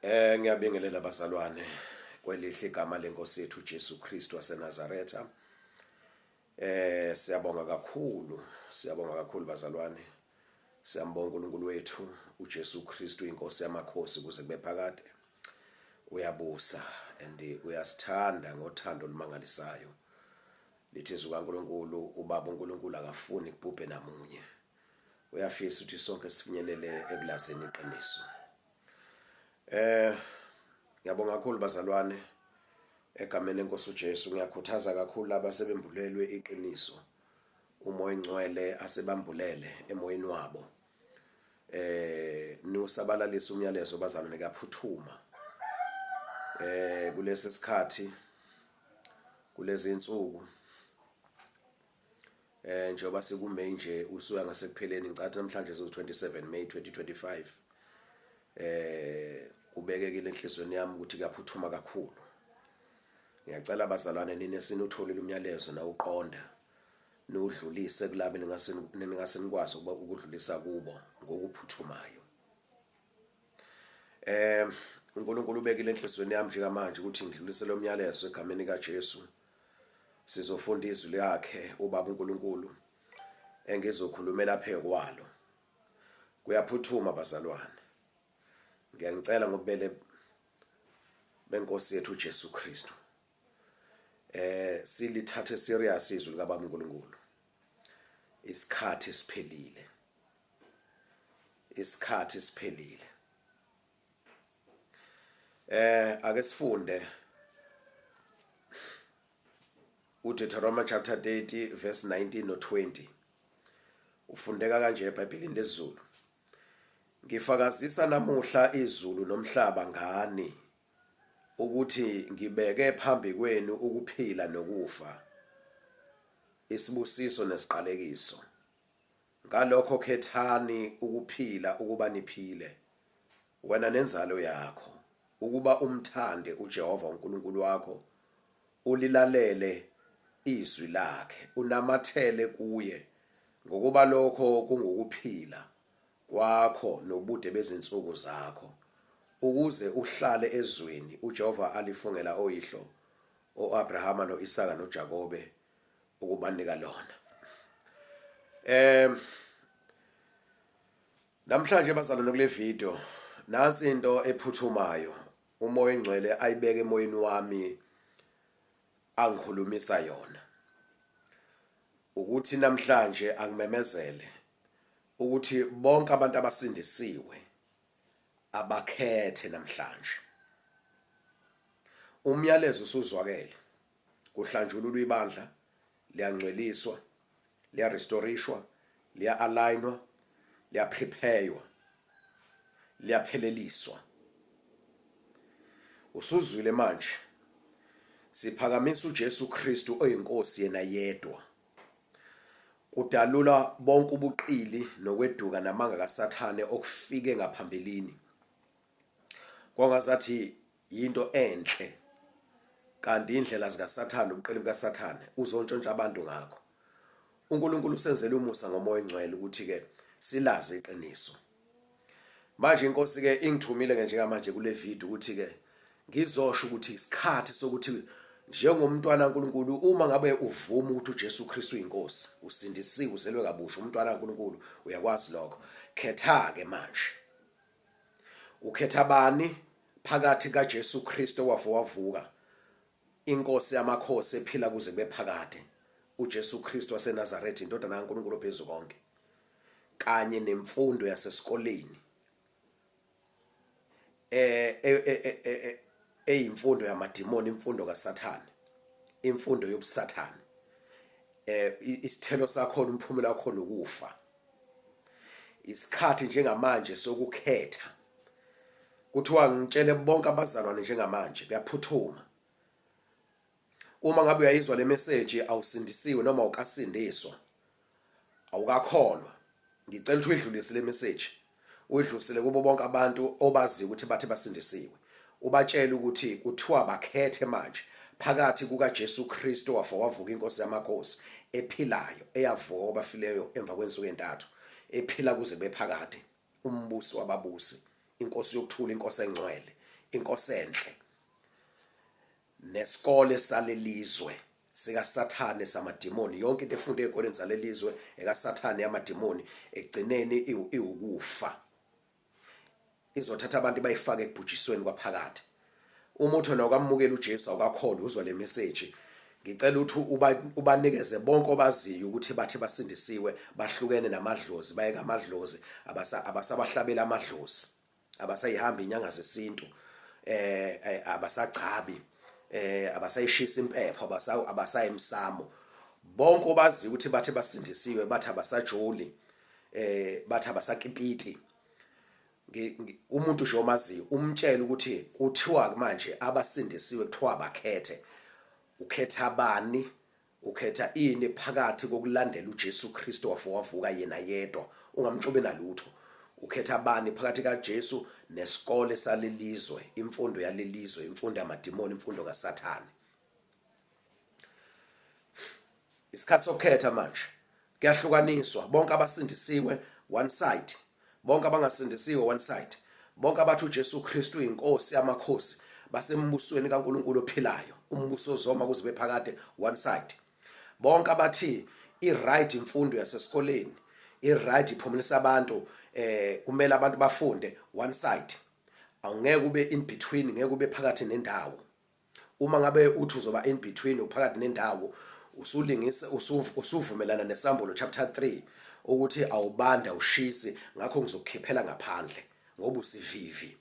Ngiyabingelela bazalwane kwelihle igama lenkosi yethu uJesu Kristu waseNazaretha. Siyabonga kakhulu, siyabonga kakhulu bazalwane. Siyambonga uNkulunkulu wethu uJesu Kristu inkosi yamakhosi kuze kube phakade. Uyabusa and uyasithanda ngothando olumangalisayo. Lithi izwi kaNkulunkulu uBaba uNkulunkulu akafuni kubhubhe namunye. Uyafisa ukuthi sonke sifinyelele ekulazeni iqiniso. Eh ngiyabonga kakhulu bazalwane egameni lenkosi uJesu ngiyakhuthaza kakhulu laba sebembulelwe iqiniso umoya ingcwele asebambulele emoyeni wabo eh niwusabalalisa umyalezo bazalwane kuyaphuthuma eh kulesi sikhathi kulezi insuku Eh njengoba sikuMay nje usuya ngasekupheleni ngicathi namhlanje siwu-27 May 2025 eh kubekekile enhlizweni yami ukuthi kuyaphuthuma kakhulu. Ngiyacela bazalwane nina esinutholile umyalezo nawuqonda niwudlulise kulabo ningase nikwazi ukudlulisa kubo ngokuphuthumayo. Eh uNkulunkulu ubekile enhlizweni yami njengamanje ukuthi ngidlulise lo myalezo egameni kaJesu. Sizofunda izwi lakhe uBaba uNkulunkulu engizokhulumela phezu kwalo. Kuyaphuthuma bazalwane. Ngiyanicela ngobubele benkosi yethu uJesu Kristu. Eh silithathe serious izwi likaBaba uNkulunkulu. Isikhathi siphelile. Isikhathi siphelile. Eh ake sifunde uDeuteronomy chapter 30 verse 19 no 20. Ufundeka kanje eBhayibhelini lesiZulu. Ngifakazisa namuhla izulu nomhlaba ngani ukuthi ngibeke phambi kwenu ukuphila nokufa, isibusiso nesiqalekiso. Ngalokho khethani ukuphila ukuba niphile, wena nenzalo yakho, ukuba umthande uJehova uNkulunkulu wakho, ulilalele izwi lakhe, unamathele kuye, ngokuba lokho kungukuphila kwakho nobude bezinsuku zakho, ukuze uhlale ezweni uJehova alifungela oyihlo, o-Abrahama no-Isaka noJakobe, ukubanika lona. Eh Namhlanje bazalwane kule video nansi into ephuthumayo umoya engcwele ayibeke emoyeni wami angikhulumisa yona ukuthi namhlanje angimemezele ukuthi bonke abantu abasindisiwe abakhethe namhlanje umyalezo usuzwakele Kuhlanjululwa ibandla, liyangcweliswa, liyarestorishwa, liya-alignwa, liyaprepaywa, liyapheleliswa. Usuzwile manje, siphakamisa uJesu Kristu oyiNkosi yena yedwa. Kudalula bonke ubuqili nokweduka namanga kaSathane okufike ngaphambilini. Kwangazathi yinto enhle kanti indlela zikaSathane ubuqili bukaSathane uzontshontsha abantu ngakho. UNkulunkulu usenzele umusa ngomoya ongcwele ukuthi ke silazi iqiniso. Manje inkosi ke ingithumile ke njengamanje kule video ukuthi ke ngizosho ukuthi isikhathi sokuthi njengomntwana kaNkulunkulu uma ngabe uvuma ukuthi uJesu Kristu uyinkosi usindisiwe uzelwe kabusha umntwana kaNkulunkulu uyakwazi lokho khetha ke manje Ukhetha bani phakathi kaJesu Kristu owafa wavuka, iNkosi yamakhosi ephila kuze kube phakade, uJesu Kristu waseNazaretha, iNdodana kaNkulunkulu oPhezukonke, kanye nemfundo yasesikoleni eh, eh, eh, eyimfundo yamadimoni, imfundo kaSathane, imfundo yobusathane, eh isithelo sakhona umphumela wakhona ukufa. Isikhathi njengamanje sokukhetha. Kuthiwa ngitshele bonke abazalwane njengamanje kuyaphuthuma. Uma ngabe uyayizwa le message awusindisiwe noma awukasindiswa, awukakholwa, ngicela ukuthi uyidlulise le message. Uyidlulisele kubo bonke abantu obaziyo ukuthi bathi basindisiwe. Ubatshele ukuthi kuthiwa bakhethe manje phakathi kukaJesu Kristu owafa wavuka iNkosi yamakhosi ephilayo eyavuka kwabafileyo emva kwensuku entathu ephila kuze kube phakade umbusi wababusi inkosi yokuthula inkosi engcwele inkosi enhle nesikole salelizwe sikaSathane samadimoni, yonke into efundwe ey'koleni zalelizwe ekaSathane yamadimoni, ekugcineni iwukufa. Izothatha abantu bayifake ekubhujisweni kwaphakade. Uma uthi wena awukamukeli uJesu, awukakholwa, uzwa le message, ngicela ukuthi ubanikeze bonke obaziyo ukuthi bathi basindisiwe, bahlukene namadlozi, bayeka amadlozi, abasabahlabeli amadlozi. Abasayihambi inyanga zesintu, abasagcabi, abasayishisa impepho, abasayi emsamo. Bonke obaziyo ukuthi bathi basindisiwe, bathi abasajoli, bathi abasakipiti. Umuntu nje omaziyo umtshele ukuthi kuthiwa manje abasindisiwe kuthiwa bakhethe. Ukhetha bani? Ukhetha ini phakathi kokulandela uJesu Kristu wafa wavuka yena yedwa ungamxubi nalutho? Ukhetha bani phakathi kaJesu nesikole salelizwe, imfundo yalelizwe, imfundo yamadimoni, imfundo kaSathane? Isikhathi sokukhetha manje. Kuyahlukaniswa bonke abasindisiwe one side, bonke abangasindisiwe one side, bonke abathi uJesu Kristu uyinkosi yamakhosi basembusweni kaNkulunkulu ophilayo, umbuso ozoma kuze kube phakade one side. Bonke abathi i-right imfundo yasesikoleni, i-right iphumelelisa abantu, kumele abantu bafunde one side. Awungeke ube in between, ngeke ube phakathi nendawo. Uma ngabe uthi uzoba in between, uphakathi nendawo, usulingisa usuvumelana neSambulo chapter 3 ukuthi awubandi awushisi, ngakho ngizokukhiphela ngaphandle ngoba usivivi.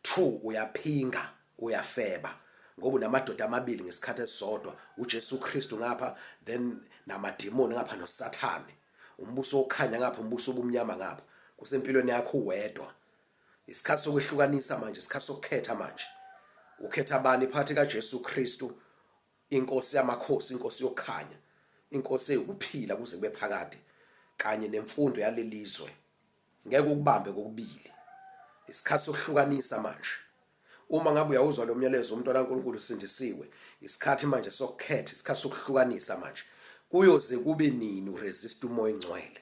2 uyaphinga, uyafeba ngoba unamadoda amabili ngesikhathi esisodwa, uJesu Kristu ngapha then namadimoni ngapha noSathane. Umbuso wokukhanya ngapha, umbuso obumnyama ngapha. Kusempilweni yakho uwedwa. Isikhathi sokwehlukanisa manje, isikhathi sokukhetha manje. Ukhetha bani phakathi kaJesu Kristu, iNkosi yamakhosi, iNkosi yokukhanya, iNkosi eyukuphila kuze kube phakade, kanye nemfundo yalelizwe. Ngeke ukubambe kokubili. Isikhathi sokuhlukanisa manje. Uma ngabe uyawuzwa lo myalezo umntwana kaNkulunkulu usindisiwe, isikhathi manje sokukhetha, isikhathi sokuhlukanisa manje. Kuyoze kube nini uresist uMoya oNgcwele?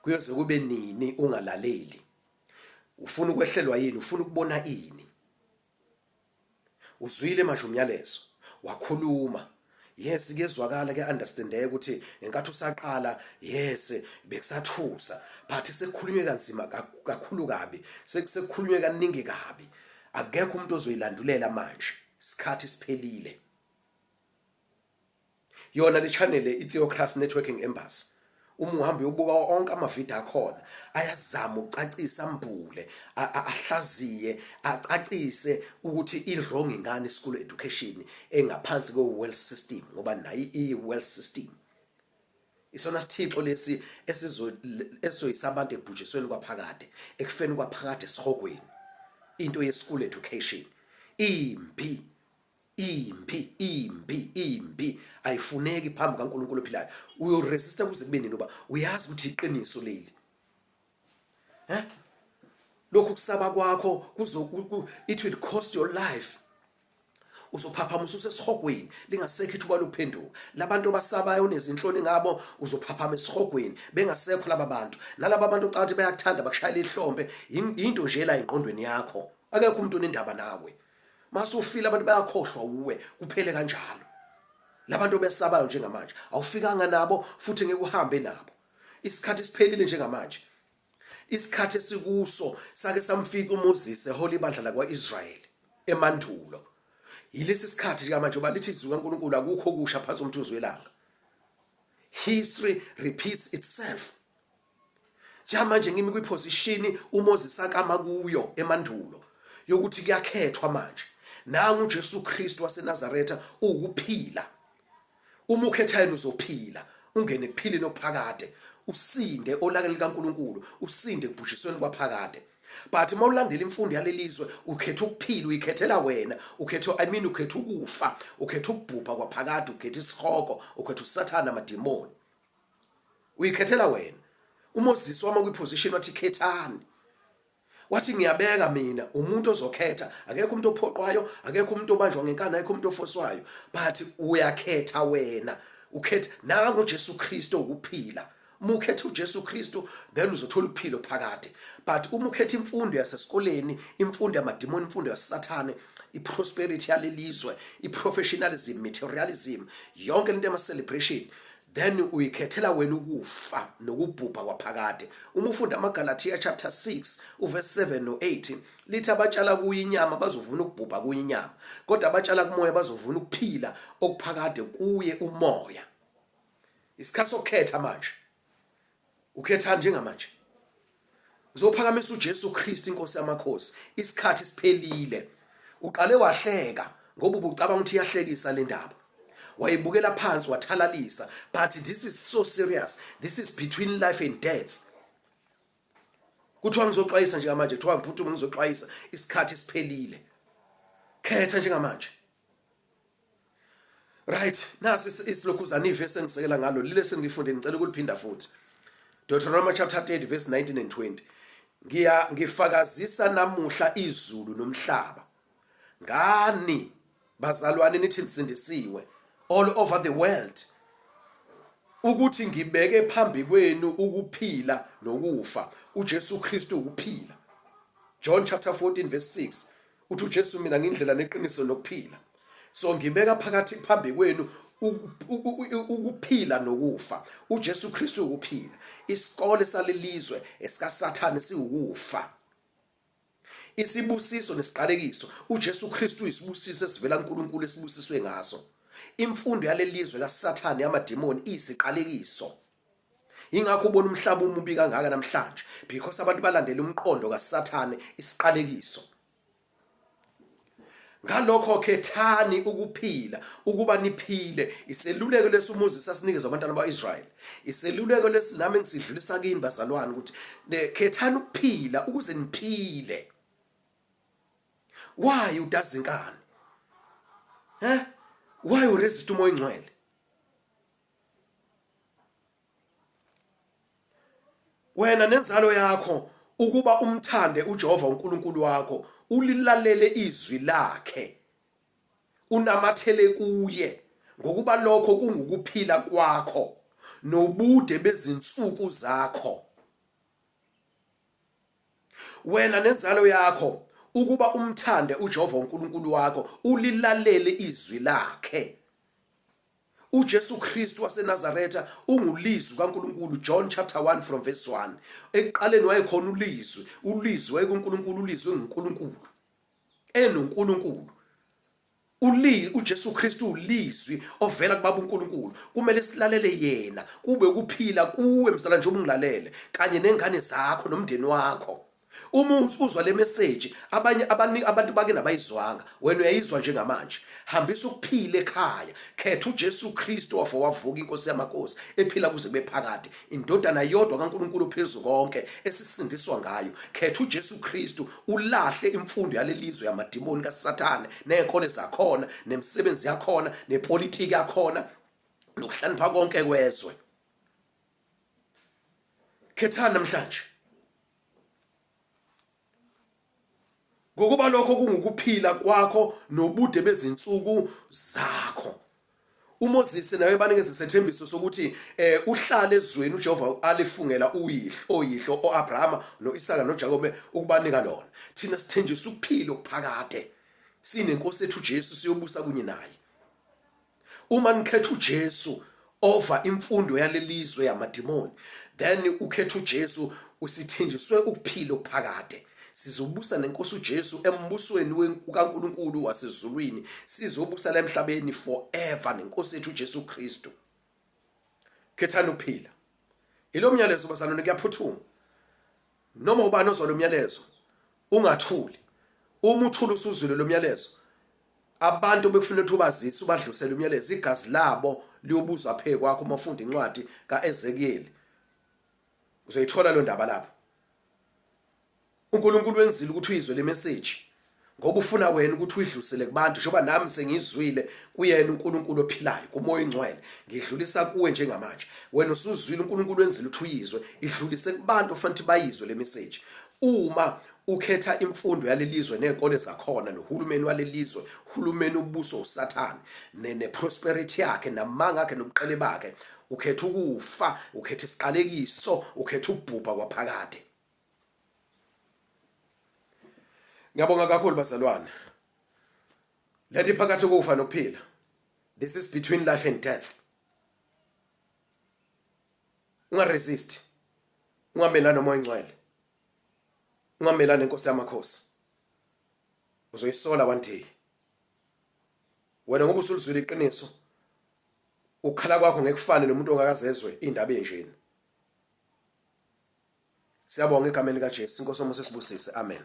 Kuyoze kube nini ungalaleli? Ufuna ukwehlelwa yini? Ufuna ukubona ini? Uzwile manje umyalezo, wakhuluma. Yes, kuyezwakala, kuya-understandeka ukuthi ngenkathi usaqala, yes, bekusathusa, but sekukhulunywe kanzima kakhulu kabi, sekukhulunywe kaningi kabi. Akekho umuntu ozoyilandulela manje, isikhathi siphelile. Yona le channel i-Theocracy Networking Embassy, uma uhamba uyobuka onke amavidiyo akhona, ayazama ukucacisa, ambule, ahlaziye, acacise ukuthi i-wrong ingane school education engaphansi kwe-world system, ngoba nayo iyi-world system. Isona sithixo lesi esizoyisa abantu ekubhujisweni kwaphakade, ekufeni kwaphakade esihogweni. Into ye-school education imbi. Imbi, imbi, imbi, ayifuneki phambi kaNkulunkulu ophilayo. Uyoresista kuze kube nini uba uyazi ukuthi iqiniso leli? Eh? Lokhu kusaba kwakho kuzo it will cost your life. Uzophaphama ususesihogweni lingasekho ithuba lokuphenduka. Labantu obasabayo onezinhloni ngabo uzophaphama esihogweni bengasekho laba bantu. Nalaba bantu ocabanga ukuthi bayakuthanda bakushayela ihlombe into nje la engqondweni yakho. Akekho umuntu onendaba nawe. Masufile abantu bayakhohlwa uwe kuphele kanjalo. Labantu obesabayo njengamanje awufikanga nabo futhi ngeke uhambe nabo. Isikhathi siphelile njengamanje. Isikhathi esikuso sake samfika uMoses ehola ibandla lakwa-Israyeli emandulo. Yilesi sikhathi njengamanje ngoba lithi izwi kaNkulunkulu akukho okusha phansi komthunzi welanga. History repeats itself. Njengamanje ngimi kwiphosishini uMoses akama kuyo emandulo yokuthi kuyakhethwa manje. Nangu uJesu Kristu waseNazaretha uwukuphila. Uma ukhetha yena uzophila, ungene ekuphileni okuphakade, usinde olakeni likaNkulunkulu, usinde ekubhujisweni kwaphakade. But uma ulandela imfundo yalelizwe ukhetha ukuphila, uyikhethela wena, ukhetha I mean ukhetha ukufa, ukhetha ukubhubha kwaphakade, ukhetha isihogo, ukhetha uSathane amadimoni. Uyikhethela wena. UMoses wama kwiposition wathi khethani. Wathi ngiyabeka mina umuntu ozokhetha, akekho umuntu ophoqwayo, akekho umuntu obanjwa ngenkani, akekho umuntu ofoswayo, but uyakhetha wena. Ukhetha nangu uJesu Kristu ukuphila. Uma ukhetha uJesu Kristu then uzothola ukuphila phakade. But uma ukhetha imfundo yasesikoleni, imfundo yamadimoni, imfundo yasathane, iprosperity yalelizwe, iprofessionalism, materialism, yonke lento yama celebration, then uyikhethela wena ukufa nokubhubha kwaphakade. Uma ufunda amaGalathiya chapter 6 uverse 7 no-8 lithi abatshala kuyo inyama bazovuna ukubhubha kuyo inyama, kodwa abatshala kumoya bazovuna ukuphila okuphakade kuye umoya. Isikhathi sokukhetha manje. Ukhethani njengamanje? Ngizophakamisa uJesu Kristu inkosi yamakhosi. Isikhathi siphelile. Uqale wahleka ngoba ubucabanga ukuthi iyahlekisa le ndaba. Wayibukela phansi wathalalisa, but this is so serious. This is between life and death. Kuthiwa ngizoxwayisa njengamanje, kuthiwa ngiphuthume ngizoxwayisa, isikhathi siphelile. Khetha njengamanje. Right, nasi isilokhuzana ivesi engisekela ngalo lile sengifunde ngicela ukuliphinda futhi. Deuteronomy chapter 30 verse 19 and 20. Ngiya ngifakazisa namuhla izulu nomhlaba. Ngani bazalwane nithi nisindisiwe all over the world ukuthi ngibeke phambi kwenu ukuphila nokufa. uJesu Kristu ukuphila. John chapter 14 verse 6 Uthi uJesu mina ngindlela neqiniso nokuphila. So ngibeka phakathi phambi kwenu ukuphila nokufa. UJesu Kristu ukuphila. Isikole salelizwe esikaSathane siwukufa. Isibusiso nesiqalekiso. UJesu Kristu uyisibusiso esivela kuNkulunkulu esibusiswe ngaso. Imfundo yalelizwe kaSathane yamademoni iyisiqalekiso. Yingakho ubona umhlaba umubi kangaka namhlanje because abantu balandela umqondo kaSathane isiqalekiso. Ngalokho khethani ukuphila ukuba niphile. Iseluleko lesi uMoses asinikeza abantwana ba-Israyeli. Iseluleko lesi nami engisidlulisa kini bazalwane ukuthi khethani ukuphila ukuze niphile. Why udaza inkani? Eh? Why uresist umoya ongcwele? Wena nenzalo yakho ukuba umthande uJehova uNkulunkulu wakho, ulilalele izwi lakhe, unamathele kuye, ngokuba lokho kungukuphila kwakho nobude bezinsuku zakho. Wena nenzalo yakho ukuba umthande uJehova uNkulunkulu wakho, ulilalele izwi lakhe. UJesu Kristu waseNazaretha ungulizwi kaNkulunkulu John chapter 1 from verse 1. Ekuqaleni wayekhona ulizwi, ulizwi wayekuNkulunkulu, ulizwi enguNkulunkulu. EnoNkulunkulu. Uli uJesu Kristu ulizwi ovela kubaba uNkulunkulu. Kumele silalele yena, kube ukuphila kuwe mzala njengoba ungilalele kanye nengane zakho nomndeni wakho. Uma uzwa le message abanye abantu bake nabayizwanga wena uyayizwa njengamanje. Hambisa ukuphila ekhaya. Khetha uJesu Kristu wafa wavuka inkosi yamakhosi ephila kuze kube phakade. Indodana yodwa kaNkulunkulu phezu konke esisindiswa ngayo. Khetha uJesu Kristu ulahle imfundo yalelizwe yamadimoni kaSathane nezinkole zakhona nemisebenzi yakhona nepolitiki yakhona nokuhlanipha konke kwezwe. Khethani namhlanje. Ngokuba lokho kungukuphila kwakho nobude bezinsuku zakho. UMoses naye banikeza isethembiso sokuthi eh uhlale ezweni uJehova alifungela uyihlo oyihlo oAbrahama noIsaka noJakobe ukubanika lona. Thina sithenjiswa ukuphila okuphakade. Sinenkosi ethu uJesu siyobusa kunye naye. Uma nikhetha uJesu over imfundo yalelizwe yamadimoni then ukhetha uJesu usithenjiswe ukuphila okuphakade. Sizobusa nenkosi uJesu embusweni kaNkulunkulu wasezulwini sizobusa la emhlabeni forever nenkosi yethu uJesu Kristu. Khethani ukuphila. Ilo myalezo bazalwane kuyaphuthuma. Noma ubani ozwa lo myalezo ungathuli. Uma uthula usuzwile lo myalezo abantu bekufuneka ukuthi ubazise ubadlulisele umyalezo igazi labo liyobuzwa phe kwakho uma ufunda incwadi kaEzekiyeli uzoyithola lo ndaba lapho. uNkulunkulu wenzile ukuthi uyizwe le message ngoba ufuna wena ukuthi uyidlulisele kubantu njengoba nami sengizwile kuyena uNkulunkulu ophilayo kumoya ingcwele ngidlulisa kuwe njengamanje wena usuzwile uNkulunkulu wenzile ukuthi uyizwe idlulise kubantu ofanele bayizwe le message uma ukhetha imfundo yalelizwe nezikole zakhona nohulumeni walelizwe uhulumeni ubuso usathane ne prosperity yakhe namanga akhe nobuqele bakhe ukhetha ukufa ukhetha isiqalekiso ukhetha ukubhubha kwaphakade. Ngiyabonga kakhulu bazalwane. Lento iphakathi kokufa nokuphila. This is between life and death. Ungaresist. Ungamelani nomoya ongcwele. Ungamelani nenkosi yamakhosi. Uzoyisola one day. Wena ngoba usulizwile iqiniso ukukhala kwakho ngekufane nomuntu ongakazezwe indaba enjeni. Siyabonga egameni likaJesu. Inkosi omusa sibusise. Amen.